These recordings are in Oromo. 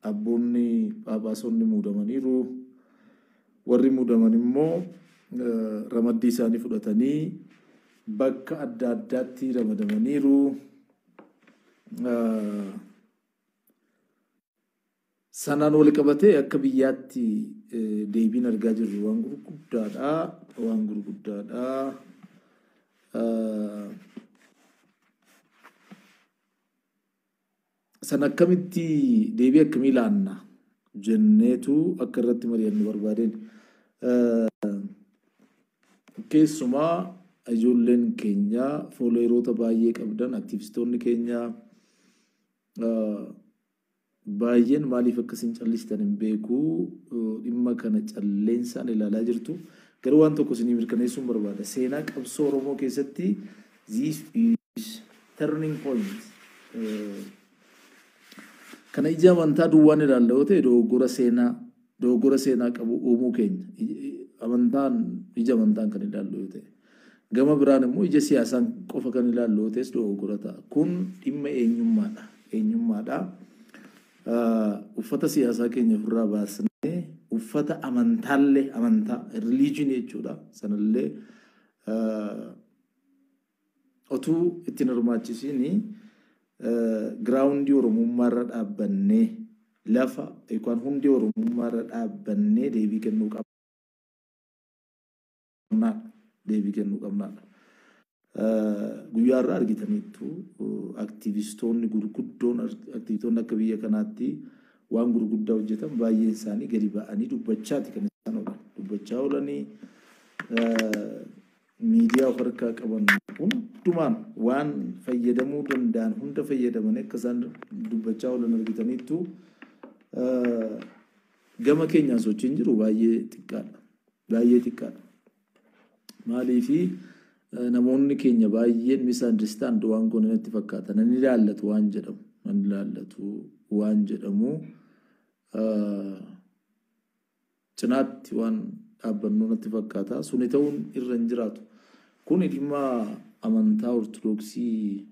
Abboonni phaaphaasonni muudamaniiru. Warri muudaman immoo ramaddii isaanii fudhatanii bakka adda addaatti ramadamaniiru. Sanaan wal qabatee akka biyyaatti deebiin argaa jirru waan gurguddaadha. Waan gurguddaadha. Sana akkamitti deebii akkamii laanna jenneetu akka irratti mari'annu barbaadeen. Keessumaa ijoolleen keenya fooloweroota baay'ee qabdan, aktivistoonni keenya baay'een maaliif akkasiin callistan hin beeku, dhimma kana calleensaan ilaalaa jirtu. Garuu waan tokko isinii mirkaneessuun barbaada. Seenaa qabsoo Oromoo keessatti this is turning point. Kana ija amantaa duwwaan ilaalla yoo ta'e dogoggora seenaa qabu uumuu keenya. Amantaan, ija amantaan kan ilaallu yoo ta'e. Gama biraan immoo ija siyaasaan qofa kan ilaallu yoo ta'es dogoggora ta'a. Kun dhimma eenyummaadha. Eenyummaadha. Uffata siyaasaa keenya ofirraa baasnee uffata amantaallee, amantaa, religion jechuudha. Sanallee otuu ittiin hirmaachisiin ground Oromummaarra dhaabbannee, lafa yookaan hundee Oromummaarra dhaabbannee deebii kennuu qabnaadha. Deebii kennuu qabnaadha. Guyyaa irraa argitaniittu, aktivistoonni gurguddoon, aktivistoonni akka biyya kanaatti waan gurguddaa hojjetan baay'een isaanii gadi ba'anii dubbachaati kan isaan oolan. Dubbachaa oolanii miidiyaa of harkaa qaban hundumaan waan fayyadamuu danda'an hunda fayyadamanii akka isaan dubbachaa oolan argitaniittu. Gama keenyaan sochiin jiru baay'ee xiqqaadha. Baay'ee xiqqaadha. Maaliifi, namoonni keenya baay'een misunderstand waan goone natti fakkaata. Nan ilaallatu waan jedhamu. Nan ilaallatu waan jedhamu cinaatti waan dhaabbannu natti fakkaata. Suni ta'uun irra hin jiraatu. Kuni dhimma amantaa Ortodoksii,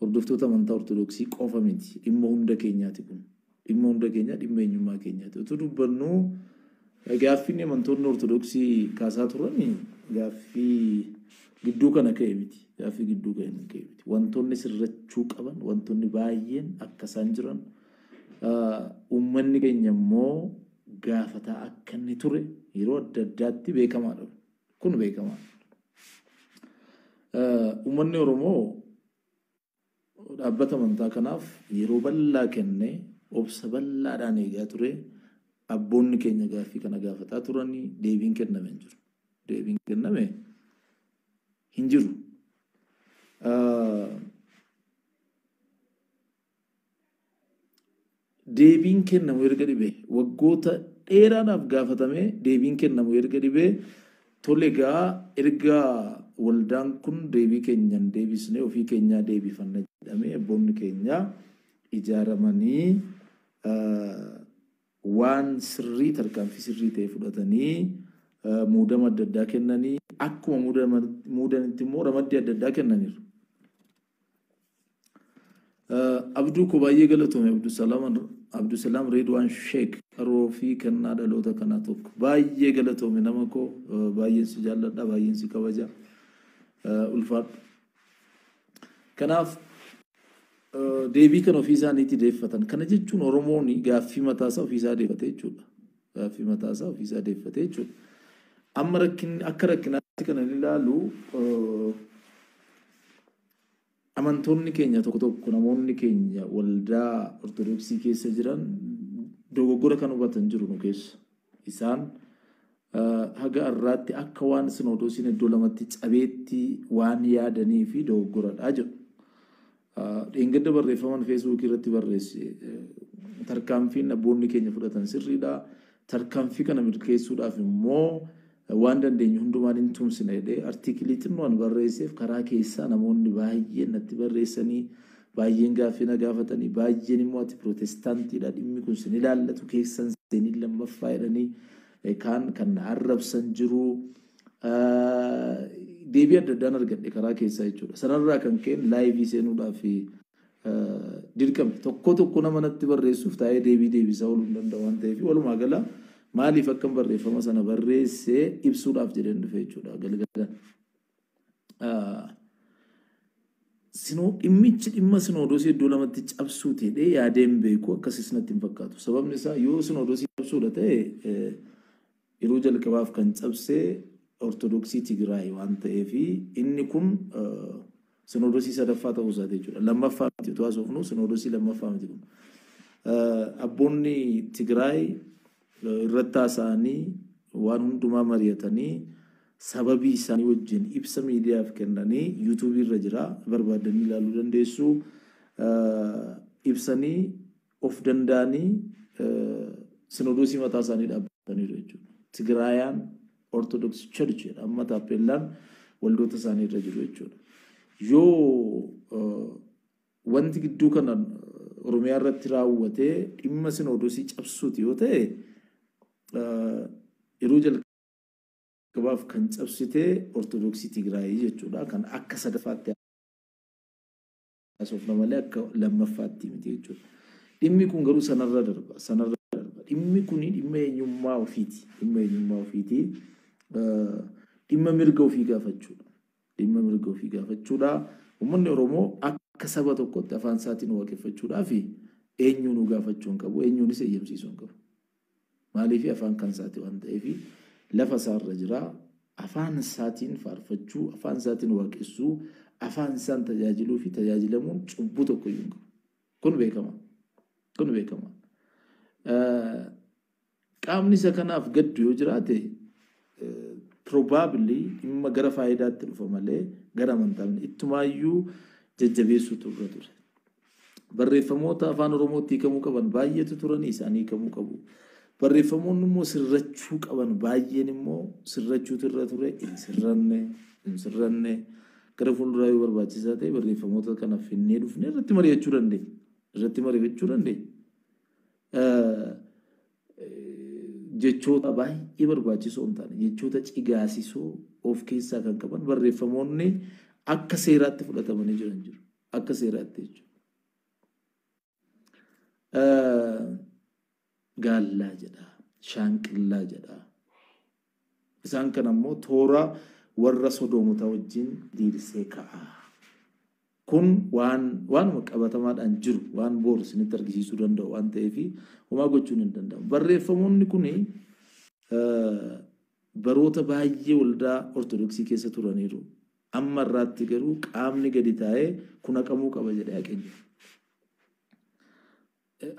hordoftoota amantaa Ortodoksii qofa miti. Dhimma hunda keenyaati kun. Dhimma hunda keenyaa, dhimma eenyummaa keenyaati. Utuu dubbannu gaaffiin amantoonni Ortodoksii kaasaa turan gaaffii gidduu kana ka'e miti. Gaaffii gidduu kana ka'e miti. Wantoonni sirrachuu qaban, wantoonni baay'een akka isaan jiran, uummanni keenya immoo gaafataa akka inni ture yeroo adda addaatti beekamaadha. Kun beekamaadha. Uummanni Oromoo dhaabbata amantaa kanaaf yeroo bal'aa kennee obsa bal'aadhaan eegaa ture. Abboonni keenya gaaffii kana gaafataa turanii deebiin kenname hin jiru. Deebiin kenname hin jiru. Deebiin kennamu erga dhibee, waggoota dheeraadhaaf gaafatamee deebiin kennamu erga dhibee, tole egaa, erga waldaan kun deebii keenyan deebisnee ofii keenyaa deebifanna jedhamee abboonni keenya ijaaramanii waan sirrii, tarkaanfii sirrii ta'e fudhatanii muudama adda addaa kennanii, akkuma muudanitti immoo ramaddii adda addaa kennaniiru. Abduu koo, baay'ee galatoome. Abdusalaam Reedwaan Sheek, qaroo fi kennaa dhaloota kanaa tokko, baay'ee galatoome. Nama koo, baay'een si jaalladha, baay'een si kabaja, ulfaadhu. Kanaaf deebii kan ofii isaaniitti deeffatan. Kana jechuun Oromoon gaaffii mataasaa ofiisaa deeffate jechuudha. Gaaffii mataasaa ofiisaa deeffate jechuudha. Amma rakkinni akka rakkinaatti kan inni ilaalu, amantoonni keenya tokko tokko, namoonni keenya waldaa Ortodoksii keessa jiran dogoggora kan hubatan jiru nu keessa. Isaan haga har'aatti akka waan sinodoosiin iddoo lamatti cabeetti waan yaadanii fi dogoggoradha jedhu. Dheengadda barreeffaman Feesbuukii irratti barreesse, tarkaanfiin abboonni keenya fudhatan sirriidha. Tarkaanfii kana milkeessuudhaaf immoo waan dandeenyu hundumaan hin tumsina jedhee artiikilii xinnoon barreesseef, karaa keessaa namoonni baay'een natti barreessanii, baay'een gaaffii na gaafatanii, baay'een immoo ati pirootestaantiidha, dhimmi kun sin ilaallatu, keessan seenii lammaffaa jedhanii kaan kan na arrabsan jiru. Deebii adda addaan argadhe karaa keessaa jechuudha. Sanarraa kan ka'e live seenuudhaaf Dirqame tokko tokko nama natti barreessuuf taa'ee deebii deebisaa ooluu hin danda'u waan ta'eef, walumaa gala maaliif akkan barreeffama sana barreessee ibsuudhaaf jedheen dhufe jechuudha galgalan. Dhimmichi dhimma sinoodosii iddoo lamatti cabsuu ta'ee yaadeen beeku akkasis natti hin fakkaatu. Sababni isaa yoo sinoodosii cabsuudha ta'e, yeroo jalqabaaf kan cabsee Ortodoksii Tigraay waan ta'eef, inni kun sinoodosii sadaffaa ta'uu isaati jechuudha. Lammaffaa miti, utuu haasofnu sinoodosii lammaffaa miti kun. Abboonni Tigraay irratti haasa'anii, waan hundumaa mari'atanii, sababii isaanii wajjin ibsa miidiyaaf kennanii, yuutuubii irra jira, barbaadanii ilaaluu dandeessu. Ibsanii of danda'anii sinoodosii mataa isaanii dhaabbataniiru jechuudha. Tigraayaan Orthodox Church jedha, amma taappeellaan waldoota isaanii irra jiru jechuudha. Yoo wanti gidduu kana Oromiyaa irratti raawwatee dhimma sinoodosii cabsuuti yoo ta'e, yeroo jalqabaaf kan cabsitee Ortodoksii Tigraayii jechuudha. Kan akka sadaffaatti haasofna malee akka lammaffaatti miti jechuudha. Dhimmi kun garuu sanarra darba. Sanarra darba. Dhimmi kun dhimma eenyummaa ofiiti. Dhimma eenyummaa ofiiti. Dhimma mirga ofii gaafachuudha. Dhimma mirga ofii gaafachuudha. Uummanni Oromoo akka saba tokkotti afaan isaatiin waaqeffachuudhaa fi eenyuun nu gaafachuu hin qabu, eenyuunis eeyyamsiisuu hin qabu. Maaliif? Afaan kan isaati waan ta'eef, lafa isaarra jira. Afaan isaatiin faarfachuu, afaan isaatiin waaqessuu, afaan isaan tajaajiluu fi tajaajilamuun cubbuu tokko iyyuu hin qabu. Kun beekama. Kun beekama. Qaamni isa kanaaf gaddu yoo jiraate, probably dhimma gara faayidaatti dhufa malee gara amantaa ittumaayyuu jajjabeessuutu irra ture. Barreeffamoota afaan Oromootti hiikamuu qaban baay'eetu turanii, isaan hiikamuu qabu. Barreeffamoonni immoo sirrachuu qaban baay'een immoo sirrachuutu irra ture, hin sirranne, hin sirranne. Gara fuulduraa yoo barbaachisaa ta'e, barreeffamoota kana finnee dhufnee irratti mari'achuu dandeenya. Irratti mari'achuu dandeenya. Jechoota baay'ee barbaachisoo hin taane, jechoota cigaasisoo of keessaa kan qaban barreeffamoonni akka seeraatti fudhatamanii jiran jiru. Akka seeraatti jechuudha. Gaallaa jedha, shaanqillaa jedha. Isaan kan ammoo toora warra sodoomotaa wajjin diriirsee ka'a. Kun waan waanuma qabatamaadhaan jiru, waan boru isinitti argisiisuu danda'u waan ta'eef, homaa gochuun hin danda'amu. Barreeffamoonni kun baroota baay'ee waldaa Ortodoksii keessa turaniiru. Amma irraatti garuu qaamni gadi taa'ee kun haqamuu qaba jedhee haqee jira.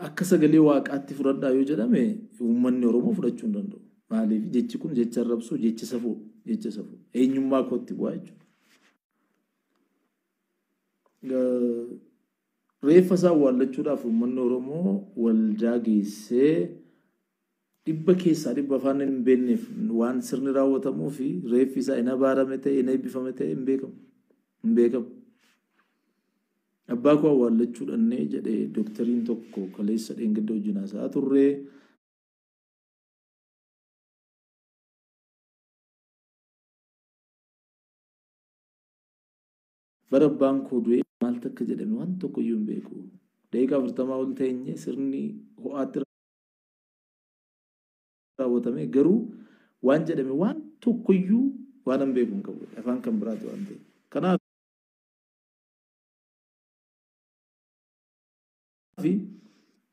Akka sagalee waaqaatti fudhadhaa yoo jedhame, uummanni Oromoo fudhachuu hin danda'u. Maaliif? Jechi kun jecha arrabsuu, jecha safuu, jecha safuu. Eenyummaa kootti bu'aa jechuudha. Reeffa isaa awwaallachuudhaaf uummanni Oromoo waldaa geessee, 100% afaan hin beekneef waan sirni raawwatamuu fi reeffi isaa hin abaarame ta'e, hin eebbifame ta'e, hin beekamu. Hin beekamu. Abbaa koo awwaallachuu dhannee jedhee dooktariin tokko kaleessa dheengadda wajjin haasa'aa turree. Bara abbaan koo du'ee maal takka jedhame waan tokko iyyuu hin beeku. Daqiiqaa 40 ol teenye, sirni ho'aatti raawwatame, garuu waan jedhame waan tokko iyyuu waan hin beeku hin qabu. Afaan kan biraati waan ta'eef. Kanaaf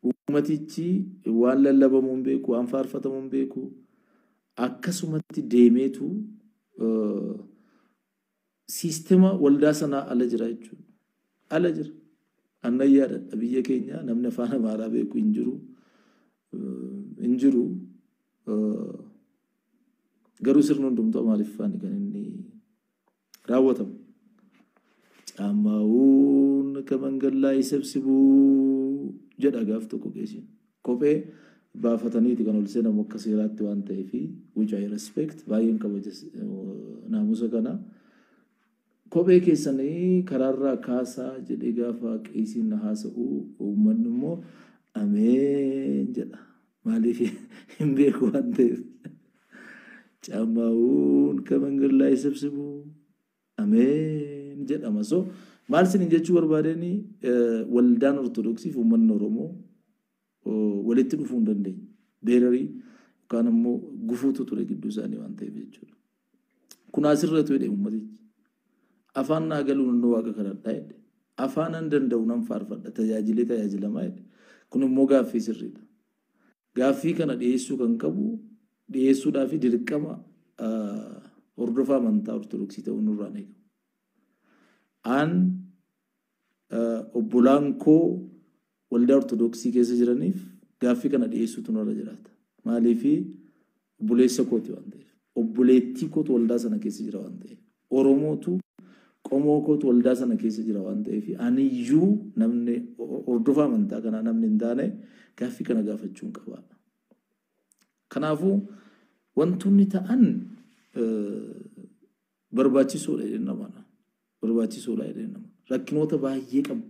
uummatichi waan lallabamuu hin beeku, waan faarfatamuu hin beeku. Akkasumatti deemeetu siistema waldaa sanaa ala jira jechuudha. Ala jira. Annayyaadha, biyya keenya namni afaan Amaaraa beeku hin jiru. Hin jiru. Garuu sirni hundumtuu Amaariffaan kan inni raawwatamu. ጫማውን ከመንገድ ላይ ሰብስቡ jedha gaaf tokko qeesiin. Kophee baafataniiti kan ol seenamu akka seeraatti waan ta'eef, which I respect, baay'een kabaja naamusa kana. Kophee keessanii karaarraa kaasaa jedhee gaafa qeesiin haasa'u, uummanni immoo ameen jedha. Maaliif? Hin beeku waan ta'eef. ጫማውን ከመንገድ ላይ ሰብስቡ, ameen jedhama. So Maal isiniin jechuu barbaadeen waldaan Ortodoksii fi uummanni Oromoo walitti dhufuu hin dandeenye. Beerarii yookaan immoo gufuutu ture gidduu isaanii waan ta'eef jechuudha. Kun asirratti jedhe uummatichi. Afaan naa galuun inni waaqa kadhadhaa jedhe. Afaan an danda'u nan faarfadha tajaajilee tajaajilamaa jedhe. Kun immoo gaaffii sirriidha. Gaaffii kana dhiyeessuu kan qabu dhiyeessuudhaaf dirqama hordofaa amantaa Ortodoksii ta'uu nurraan eegamu. An obbolaan koo waldaa Ortodoksii keessa jiraniif gaaffii kana dhiyeessuutu nurra jiraata. Maaliif obboleessa kooti waan ta'eef, obboleettii kootu waldaa sana keessa jira waan ta'eef, Oromootu qomoo kootu waldaa sana keessa jira waan ta'eef, aniyyuu namni hordofaa amantaa kanaa namni hin taane gaaffii kana gaafachuun qabaadha. Kanaafuu wantoonni ta'an barbaachisoodha jedheen namana. Barbaachisoodha jedheen nama. Rakkinoota baay'ee qabu.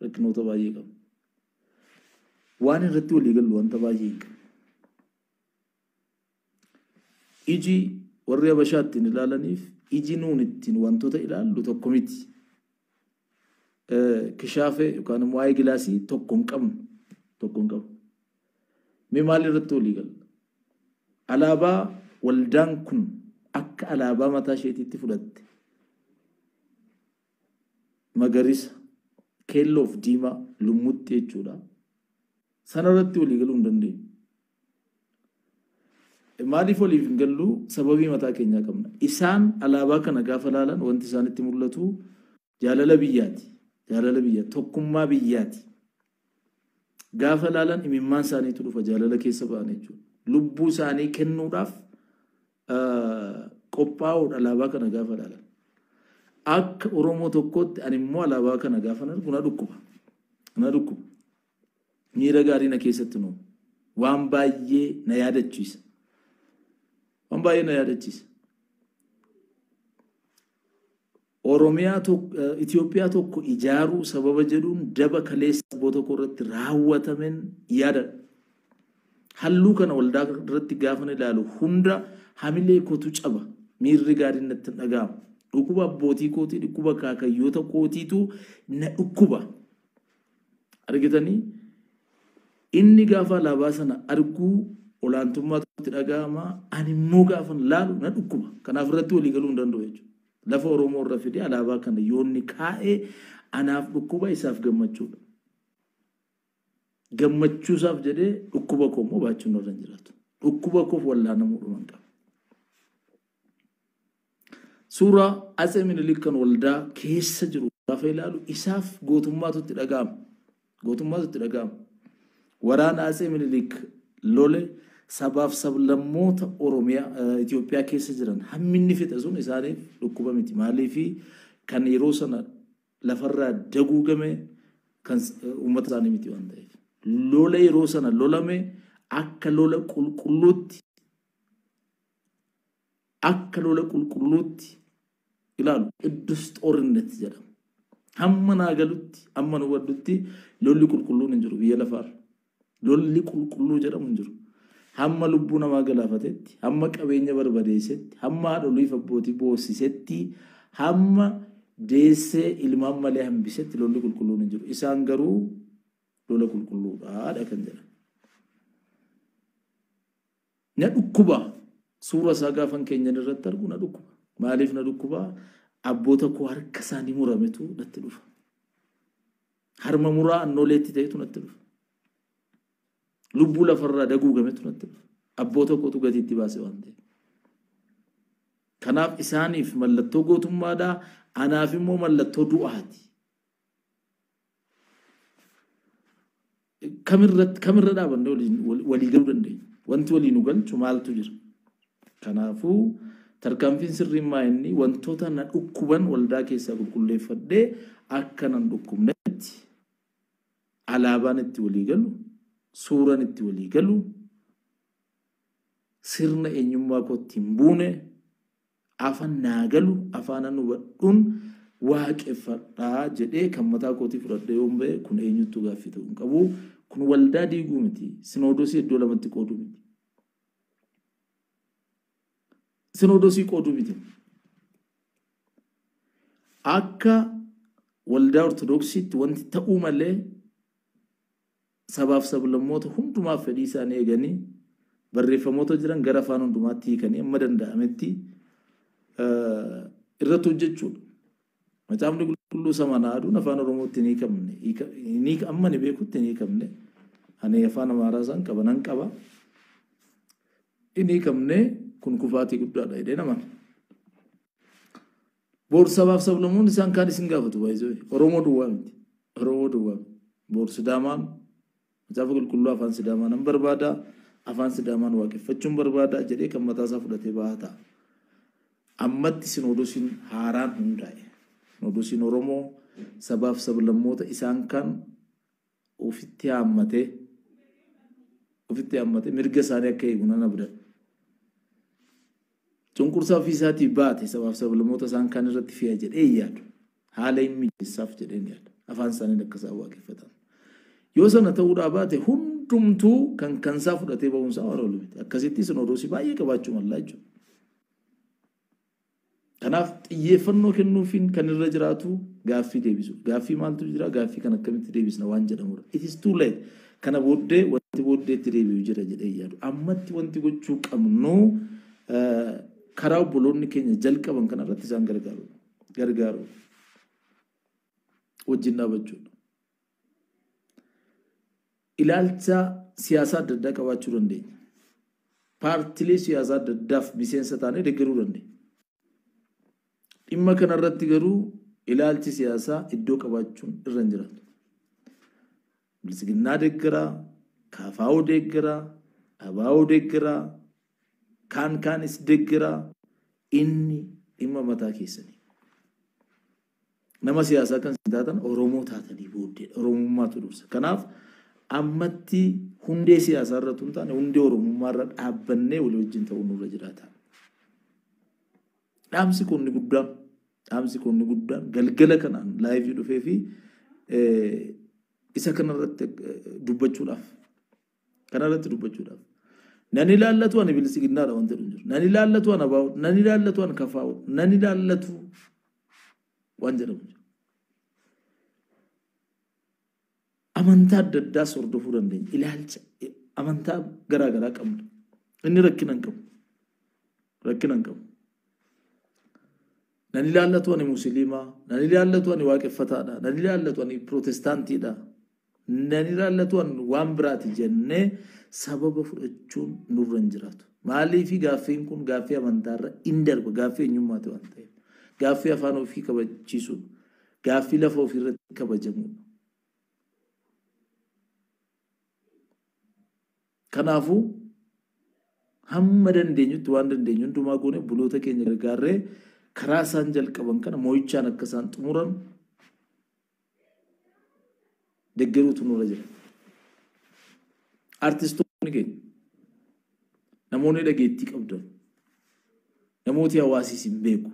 Rakkinoota baay'ee qabu. Waan irratti walii gallu wanta baay'ee hin qabu. Iji warri Habashaa ittiin ilaalaniif iji nuun ittiin wantoota ilaallu tokko miti. Kishaafee yookaan immoo waa'ee gilaasii tokko hin qabnu. Tokko hin qabnu. Mee maal irratti walii galla? Alaabaa waldaan kun akka alaabaa mataa isheetiitti fudhatte. Magariisa, keelloo fi diimaa lummutti jechuudha. Sana irratti walii galuu hin dandeenyu. Maaliif waliif hin gallu? Sababii mataa keenyaa qabna. Isaan alaabaa kana gaafa ilaalan wanti isaanitti mul'atu jaalala biyyaati. Jaalala biyyaa, tokkummaa biyyaati. Gaafa ilaalan imimmaan isaaniitu dhufa jaalala keessa ba'an jechuudha. Lubbuu isaanii kennuudhaaf qophaa'uudha alaabaa kana gaafa ilaalan. Akka Oromoo tokkootti ani immoo alaabaa kana gaafa argu na dhukkuba. Na dhukkuba. Miira gaarii na keessatti nu waan baay'ee na yaadachiisa. Waan baay'ee na yaadachiisa. Oromiyaa tokko Itoophiyaa tokko ijaaruu sababa jedhuun daba kaleessa abboota koo irratti raawwatameen yaadadha. Halluu kana waldaa irratti gaafa ilaalu hunda hamilee kootu caba. Miirri gaariin natti hin dhaga'amu. Dhukkuba abbootii kootii, dhukkuba kaakayyoota kootiitu na dhukkuba. Argitanii inni gaafa alaabaa sana arguu olaantummaatu itti dhaga'ama. Ani immoo gaafa laalu na dhukkuba. Kanaaf irratti walii galuu hin danda'u jechuudha. Lafa Oromoo irra fidee alaabaa kana yoonni kaa'ee anaaf dhukkuba isaaf gammachuudha. Gammachuusaaf jedhee dhukkuba koo immoo baachuun irra hin jiraatu. Dhukkuba koof wallaanamuu dhuman qaba. Suuraa Atsee Minilik kan waldaa keessa jiru gaafa ilaalu isaaf gootummaatu itti dhaga'ama. Gootummaatu itti dhaga'ama. Waraana Atsee Minilik lole sabaaf sablammoota Oromiyaa Itoophiyaa keessa jiran hammi inni fixe sun isaaniif dhukkuba miti. Maaliif kan yeroo sana lafarraa daguugame kan uummata isaanii miti waan ta'eef. Lola yeroo sana lolame akka lola qulqulluutti akka lola qulqulluutti ilaalu. Qiddus xorinnet jedhama. Hamma naa galutti hamma nu hubadhutti lolli qulqulluun hin jiru biyya lafaarra. Lolli qulqulluu jedhamu hin jiru. Hamma lubbuu namaa galaafatetti, hamma qabeenya barbadeessetti, hamma haadholiif abbootii boossisetti, hamma deessee ilmaan malee hambisetti lolli qulqulluun hin jiru. Isaan garuu lola qulqulluudhaadha kan jedhan. Na dhukkuba. Suura isaa gaafan keenyan irratti argu na dhukkuba. Maaliif na dhukkuba? Abboota koo harka isaanii murametu natti dhufa. Harma muraa annooleetti ta'etu natti dhufa. Lubbuu lafarraa daguugametu natti dhufa. Abboota kootu gatiitti baase waan ta'eef. Kanaaf isaaniif mallattoo gootummaadhaa, anaaf immoo mallattoo du'aati. Kamirra dhaabannee walii galuu dandeenya? Wanti walii nu galchu maaltu jira? Kanaafuu tarkaanfiin sirriin maa inni wantoota na dhukkuban waldaa keessaa qulqulleeffadhee akka nan dhukkubnetti alaabaan itti walii galu, suuraan itti walii galu, sirna eenyummaa kootti hin buune, afaan naa galu, afaan hubadhuun waaqeffadhaa jedhee kan mataa kootii fudhadhee yoon ba'e kun eenyuttuu gaaffii ta'uu hin qabu. Kun waldaa diiguu miti. Sinoodosii iddoo lamatti qooduu miti. Sinoodosii qooduu miti. Akka Waldaa Ortodoksiitti wanti ta'uu malee sabaaf sablammoota hundumaaf fedhii isaanii eeganii barreeffamoota jiran gara afaan hundumaatti hiikanii amma danda'ametti irratti hojjechuudha. Macaafni qulqulluu samanaa aduun afaan Oromootti hin hiikamne. Amma ni beekutti hin hiikamne. Ani afaan Amaaraa isaan qaba nan qaba. Hin hiikamne kun kufaatii guddaadha jedhee naman. Boor sabaaf sablammoonni isaan kaan isin gaafatu baay'isoo. Oromoo duwwaa miti. Oromoo duwwaa miti. Boor Sidaamaan macaafa qulqulluu afaan Sidaamaa nan barbaada. Afaan Sidaamaan waaqeffachuun barbaada jedhee kan mataa isaa fudhatee bahaa ta'a. Ammatti sinoodosiin haaraan hundaa'e. Sinoodosiin Oromoo sabaaf sablammoota isaan kan ofitti haammatee mirga isaanii akka eegu nan abdadha. Cunqursaa ofii isaatii baate sabaaf sablammoota isaan kan irratti fe'a jedhee yaadu. Haala hin mijeessaaf jedhee yaadu. Afaan isaanii akka isaan waaqeffatan. Yoo sana ta'uudhaa baate hundumtuu kan kansaa fudhatee ba'uunsaa waan oolu miti. Akkasitti sinoodosii baay'ee qabaachuu mallaa jechuudha. Kanaaf xiyyeeffannoo kennuufiin kan irra jiraatu gaaffii deebisu. Gaaffii maaltu jira? Gaaffii kan akkamitti deebisna waan jedhamudha. It is too late. Kana booddee wanti booddeetti deebi'u jira jedhee yaadu. Ammatti wanti gochuu qabnu karaa obboloonni keenya jalqaban kanarratti isaan gargaaru. Wajjin dhaabachuudha. Ilaalcha siyaasaa adda addaa qabaachuu dandeenya. Paartilee siyaasaa adda addaaf miseensa taanee deeggaruu dandeenya. Dhimma kanarratti garuu ilaalchi siyaasaa iddoo qabaachuun irra hin jiraatu. Bilisiginnaa deeggaraa, KFO deeggaraa, ABO deeggaraa, kaan kaanis deeggaraa inni dhimma mataa keessanii. Nama siyaasaa kan isin taatan Oromoo taatanii booddeedha. Oromummaatu dursa. Kanaaf ammatti hundee siyaasaa irratti hin taane hundee Oromummaa irra dhaabbannee walii wajjin ta'uu nurra jiraata. Dhaamsi kun guddaan galgala kanaan laayivii dhufee fi isa kanarratti dubbachuudhaaf. Nan ilaallatu ani bilisiginnaadha wanti jedhu jiru. Nan ilaallatu ani ABO, nan ilaallatu ani KFO, nan ilaallatu waan jedhamu jiru. Amantaa adda addaas hordofuu dandeenya. Ilaalcha amantaa garaa garaa qabna. Inni rakkina hin qabu. Rakkina hin qabu. Nan ilaallatu ani Musliimaa, nan ilaallatu ani waaqeffataadha, nan ilaallatu ani Pirootestaantiidha, nan ilaallatu ani waan biraati jennee sababa fudhachuun nurra hin jiraatu. Maaliif gaaffiin kun gaaffii amantaarra hin darba, gaaffii eenyummaati waan ta'eef. Gaaffii afaan ofii kabachiisuudha. Gaaffii lafa ofiirratti kabajamuudha. Kanaafuu hamma dandeenyutti waan dandeenyu hundumaa goone buloota keenya gargaarree karaa isaan jalqaban kana moo'ichaan akka isaan xumuran deeggaruutu nurra jira. Artistoonni keenya namoonni dhageettii qabdan namooti hawaasiis hin beeku.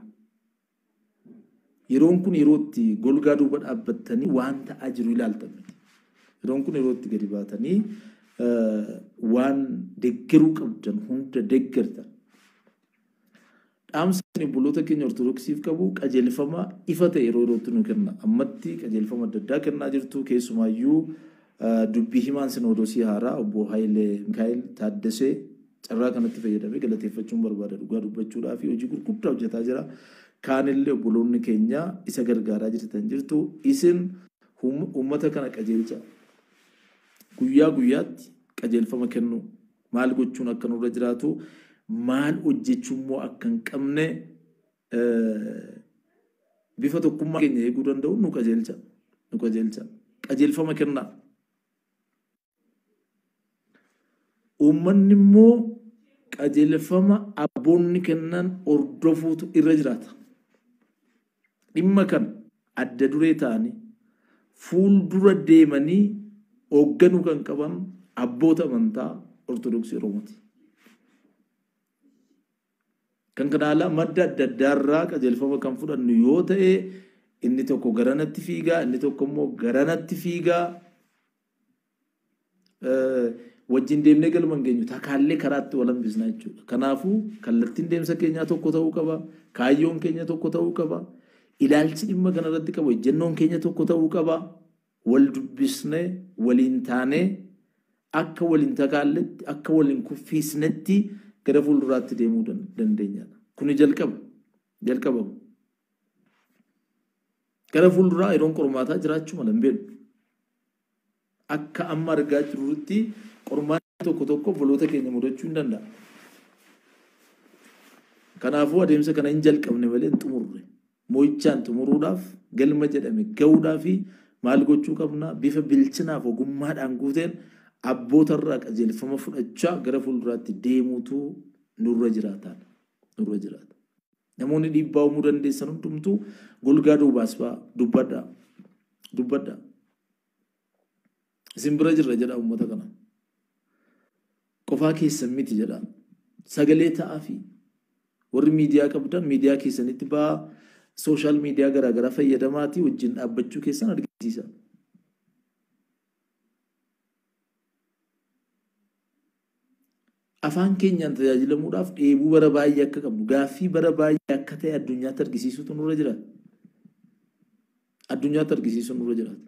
Yeroon kun yeroo itti golgaa duuba dhaabbattanii waan ta'aa jiru ilaaltan miti. Yeroon kun yeroo itti gadi baatanii waan deeggaruu qabdan hunda deeggartan. Dhaamsa obboloota keenya Ortodoksiif qabu qajeelfama ifa ta'e yeroo yerootti nu kenna. Ammatti qajeelfama adda addaa kennaa jirtu keessumaayyuu dubbii himaan sinoodosii haaraa obbo Hayilee Mikaa'el Taaddasee carraa kanatti fayyadamee galateeffachuun barbaada dhugaa dubbachuudhaa fi hojii gurguddaa hojjetaa jira. Kaanillee obboloonni keenya isa gargaaraa jirtan jirtu isin uummata kana qajeelcha. Guyyaa guyyaatti qajeelfama kennu maal gochuun akka nurra jiraatu maal hojjechuu immoo akka hin qabne bifa tokkummaa keenya eeguu danda'u nu qajeelcha. Nu qajeelcha. Qajeelfama kennaa. Uummanni immoo qajeelfama abboonni kennan hordofuutu irra jiraata. Dhimma kana adda duree ta'anii fuuldura deemanii hoogganuu kan qaban abboota amantaa Ortodoksii Oromooti. Kan kana alaa madda adda addaarraa qajeelfama kan fudhannu yoo ta'e inni tokko garanatti fiigaa, inni tokko immoo garanatti fiigaa. Wajjin deemnee galma hin geenyu takaallee karaatti wal hambisna jechuudha. Kanaafuu kallattiin deemsa keenyaa tokko ta'uu qaba. Kaayyoon keenya tokko ta'uu qaba. Ilaalchi dhimma kanarratti qabu ejjennoon keenya tokko ta'uu qaba. Wal dubbisnee waliin taanee akka waliin takaalletti akka waliin kuffiisnetti gara fuulduraatti deemuu dandeenyadha. Kuni jalqaba. Jalqabamu. Gara fuulduraa yeroon qormaataa jiraachuu mala hin beeknu. Akka amma argaa jirrutti qormaanni tokko tokko obboloota keenya mudachuu hin danda'a. Kanaafuu adeemsa kana hin jalqabne malee hin xumurre. Mo'ichaan xumuruudhaaf galma jedhame gahuudhaaf maal gochuu qabna? Bifa bilchinaaf ogummaadhaan guuteen abbootarraa qajeelfama fudhachaa gara fuulduraatti deemuutu nurra jiraata. Nurra jiraata. Namoonni dhiibbaa uumuu dandeessan hundumtuu golgaa duubaas ba'a dubbadhaa. Dubbadhaa. Isin bira jirra jedha uummata kana. Qofaa keessan miti jedha. Sagalee ta'aafi warri miidiyaa qabdan miidiyaa keessanitti ba'aa sooshaal miidiyaa garaagaraa fayyadamaatii wajjin dhaabbachuu keessan argisiisa. Afaan keenyaan tajaajilamuudhaaf dheebuu bara baay'ee akka qabnu gaaffii bara baay'ee akka ta'e addunyaatti argisiisuutu nurra jira. Addunyaatti argisiisuun nurra jiraata.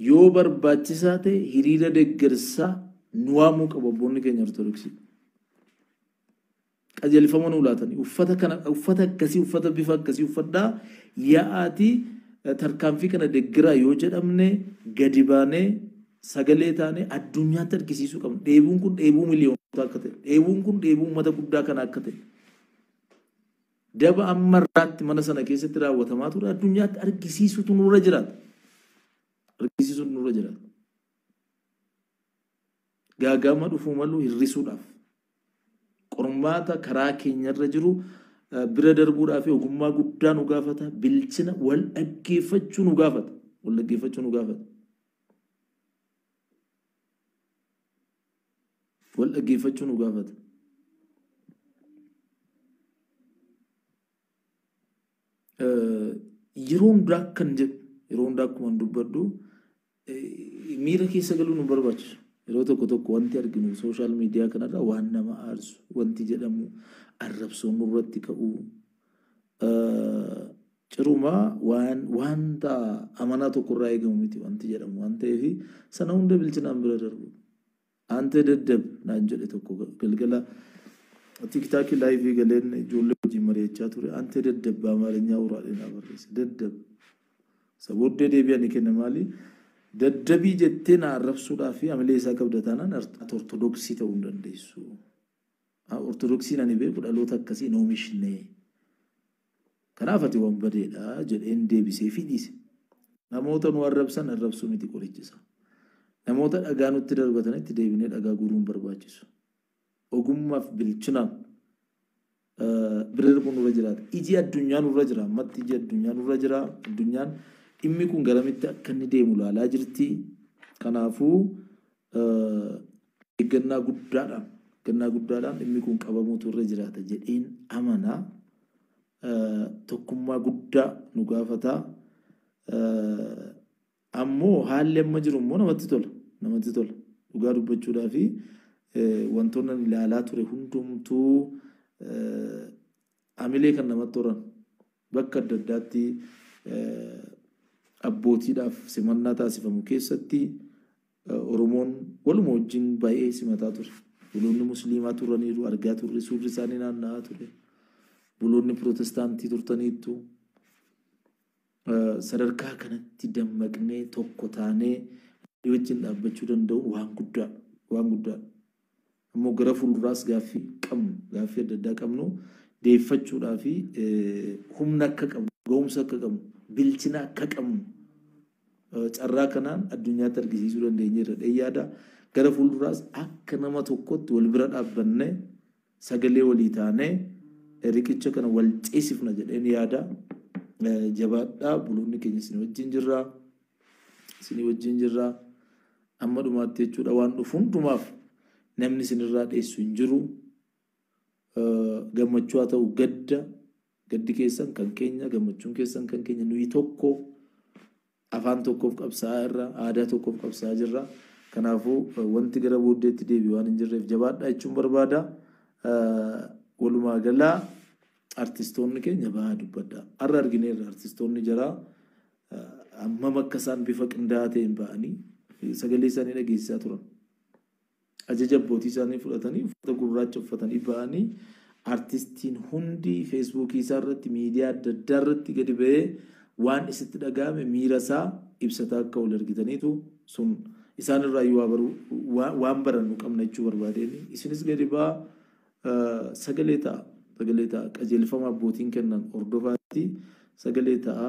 Yoo barbaachisaa ta'e hiriira deeggarsaa nu waamuu qabu abboonni keenya Ortodoksii. Qajeelfama nuu laatanii uffata kana uffata akkasii uffata bifa akkasii uffadhaa yaa'aatii tarkaanfii kana deeggaraa yoo jedhamne gadi baanee sagalee taanee addunyaatti argisiisuu qabna. Dheebuun kun dheebuu miliyoonota akka ta'e, dheebuun kun dheebuu uummata guddaa kana akka ta'e. Daba amma irraatti mana sana keessatti raawwatamaa ture addunyaatti argisiisuutu nurra jiraata. Argisiisuutu nurra jiraata. Gaagama dhufuu malu hir'isuudhaaf qormaata karaa keenyarra jiru bira darbuudhaaf ogummaa guddaa nu gaafata. Bilchina wal dhaggeeffachuu nu gaafata. Wal dhaggeeffachuu nu gaafata. Wal dhaggeeffachuu nu gaafata. Yeroo hundaa akkan jedhu yeroo hundaa akkuma dubbadhu miira keessa galuu nu barbaachisu. Yeroo tokko tokko wanti arginu sooshaal miidiyaa kanarra waan nama aarsu wanti jedhamu arrabsoon nurratti ka'u cirumaa waan wanta amanaa tokkorraa eegamu miti wanti jedhamu waan ta'eef sana hunda bilchinaan bira darbu. Ante daddab naan jedhe tokko galgala tiktaakii laayivii galeen ijoollee wajjin mari'achaa ture. Ante daddab Amaariñaa uraadhee naa barreesse daddab. Isa booddee deebi'anii kenna maali? Daddabii jettee na arrabsuudhaa fi amilee isaa qabda taanaan ati Ortodoksii ta'uu hin dandeessu. Ortodoksiin ani beeku dhaloota akkasii hin oomishne. Kanaaf ati waan badeedha jedheen deebisee fi dhiise. Namoota nu arrabsan arrabsuu miti qorichisa. Namoota dhagaa nutti darbatanitti deebinee dhagaa guuruun barbaachisu. Ogummaaf bilchinaan bira darbuun nurra jiraata. Iji addunyaa nurra jira. Ammatti iji addunyaa nurra jira. Addunyaan dhimmi kun garamitti akka inni deemu ilaalaa jirti. Kanaafuu eeggannaa guddaadhaan dhimmi kun qabamuutu irra jiraata jedheen amana. Tokkummaa guddaa nu gaafata. Ammoo haalli amma jiru immoo namatti tola. Namatti tola. Dhugaa dubbachuudhaa fi wantoonni ani ilaalaa ture hundumtuu amilee kan namatti horan bakka adda addaatti abbootiidhaaf simannaa taasifamu keessatti Oromoon waluma wajjin baay'ee simataa ture. Buloonni Musliimaa turaniiru argaa turre suurri isaanii naanna'aa ture. Buloonni Pirootestaantii turtaniittu. Sadarkaa kanatti dammaqnee tokko taanee wajjin dhaabbachuu danda'u waan guddaadha. Waan guddaadha. Ammoo gara fuulduraas gaaffii qabnu gaaffii adda addaa qabnu deeffachuudhaa fi humna akka qabnu ga'umsa akka qabnu bilchina akka qabnu carraa kanaan addunyaatti argisiisuu dandeenyeerra yaada. Gara fuulduraas akka nama tokkotti wal bira dhaabbannee sagalee walii taanee riqicha kana wal ceesifna jedheen yaada. Jabaadhaa buloonni keenya isin wajjin jirra. Isin wajjin jirra. Amma dhumaatti jechuudha waan dhufu hundumaaf namni isinirraa dheessu hin jiru. Gammachuu haa ta'u gadda gaddi keessan kan keenya gammachuun keessan kan keenya nuyi tokko afaan tokkoof qabsaa'aa irra aadaa tokkoof qabsaa'aa jirra. Kanaafuu wanti gara booddeetti deebi'u waan hin jirreef jabaadhaa jechuun barbaada. Walumaa galaa Artistoonni keenya bahaa dubbadha. Har'a argineerra artistoonni jaraa hammam akka isaan bifa qindaa'aa ta'een ba'anii sagalee isaanii dhageessisaa turan. Ajaja abbootii isaanii fudhatanii uffata gurraacha uffatanii ba'anii artistiin hundi feesbuukii isaa irratti miidiyaa adda addaa irratti gadi ba'ee waan isitti dhaga'ame miira isaa ibsataa akka wal argitaniitu sun isaan irraa waan barannu qabna jechuu barbaadeen isinis gadi ba'aa sagalee ta'a. Sagalee ta'a qajeelfama abbootiin kennan hordofaatti sagalee ta'a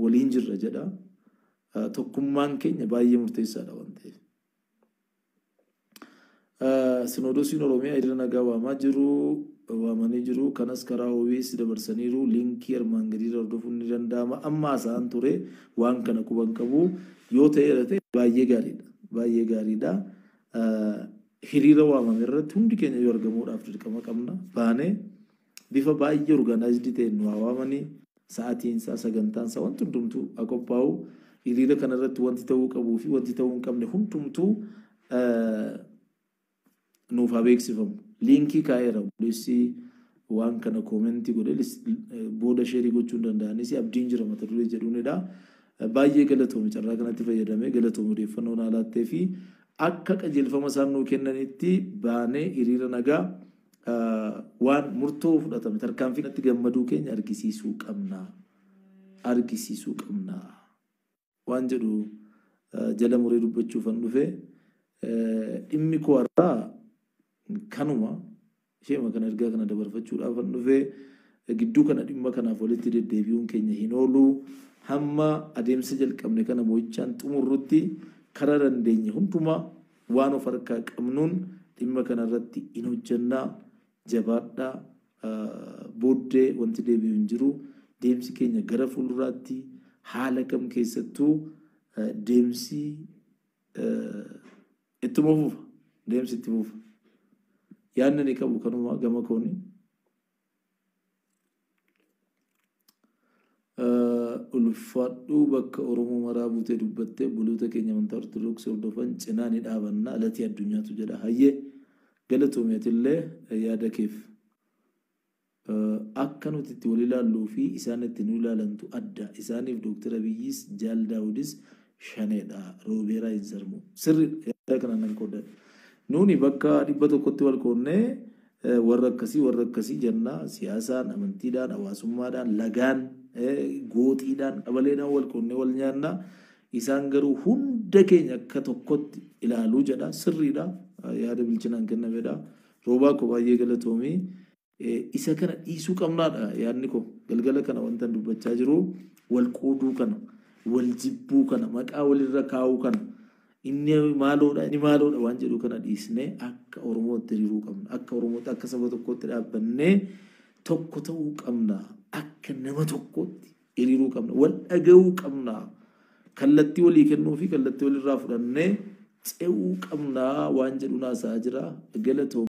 waliin jirra jedha. Tokkummaan keenya baay'ee murteessaadha waan ta'eef. Sinoodosiin Oromiyaa hiriira nagaa waamaa jiru waamanii jiru. Kanas karaa OBS dabarsaniiru. Liinkii armaan gadii hordofuun ni danda'ama. Amma haasa'an ture waan kana quban qabu yoo ta'eera ta'e baay'ee gaariidha. Baay'ee gaariidha. Hiriira waamame irratti hundi keenya yoo argamuudhaaf dirqama qabna. Baanee bifa baay'ee orgaanaayizdi ta'een nu haa waamanii sa'aatiin isaa sagantaan isaa wanti hundumtuu haa qophaa'u. Hiriira kanarratti wanti ta'uu qabuu fi wanti ta'uu hin qabne hundumtuu nuuf haa beeksifamu. Liinkii kaa'eera obboleessi waan kana koomentii godhe booda sheerii gochuu hin danda'anis abdiin jira mata duree jedhuunidha. Baay'ee galatoomi carraa kanatti fayyadamee galatoomi odeeffannoo naa laattee fi akka qajeelfama isaan nuu kennanitti baanee hiriira nagaa waan murtoo fudhatame tarkaanfii kanatti gammaduu keenya argisiisuu qabna. Argisiisuu qabna. Waan jedhu jala muree dubbachuufan dhufe dhimmi koo har'aa kanuma isheema kana ergaa kana dabarfachuudhaafan dhufe gidduu kana dhimma kanaaf walitti deddeebi'uun keenya hin oolu. Hamma adeemsa jalqabne kana mo'ichaan xumurrutti karaa dandeenye hundumaa waan of harkaa qabnuun dhimma kanarratti hin hojjannaa jabaadhaa booddee wanti deebi'u hin jiru. Deemsi keenya gara fuulduraatti haala kam keessattuu deemsi ittuma fufa. Deemsi itti fufa. Yaadni ani qabu kanuma gama kooni. Ulfaadhuu bakka Oromoo maraa buutee dubbattee obboloota keenya amantaa Ortodoksii hordofan cinaa ni dhaabanna alatii addunyaatu jedha. Hayyee galatoomi atillee yaada keef. Akka nuti itti wal ilaalluu fi isaan itti nu ilaalantu adda. Isaaniif Dooktar Abiyyis Jaal Daawudis shaneedha. Roobeeraa hin sarmu. Sirriidha. Yaada kana nan qoodadha. Nuuni bakka 100tti wal qoodnee warra akkasii jenna siyaasaan, amantiidhaan, hawaasummaadhaan, lagaan, gooxiidhaan, qabaleedhaan wal qoodnee wal nyaanna. Isaan garuu hunda keenya akka tokkotti ilaaluu jedha. Sirriidha. Yaada bilchinaan kennamedha. Roobaa koo baay'ee galatoomii. Isa kana dhiisuu qabnaadha yaadni koo. Galgala kana wanta dubbachaa jiru wal qooduu kana, wal jibbuu kana, maqaa walirra kaa'uu kana. Inni maaloodha waan jedhu kana dhiisnee akka Oromootti hiriiruu qabna. Akka Oromootti akka saba tokkootti dhaabbannee tokko ta'uu qabna. Akka nama tokkootti hiriiruu qabna. Wal dhaga'uu qabna. Kallattii walii kennuu fi kallattii walirraa fudhannee ce'uu qabna waan jedhu naasa'aa jira. Galatoomii.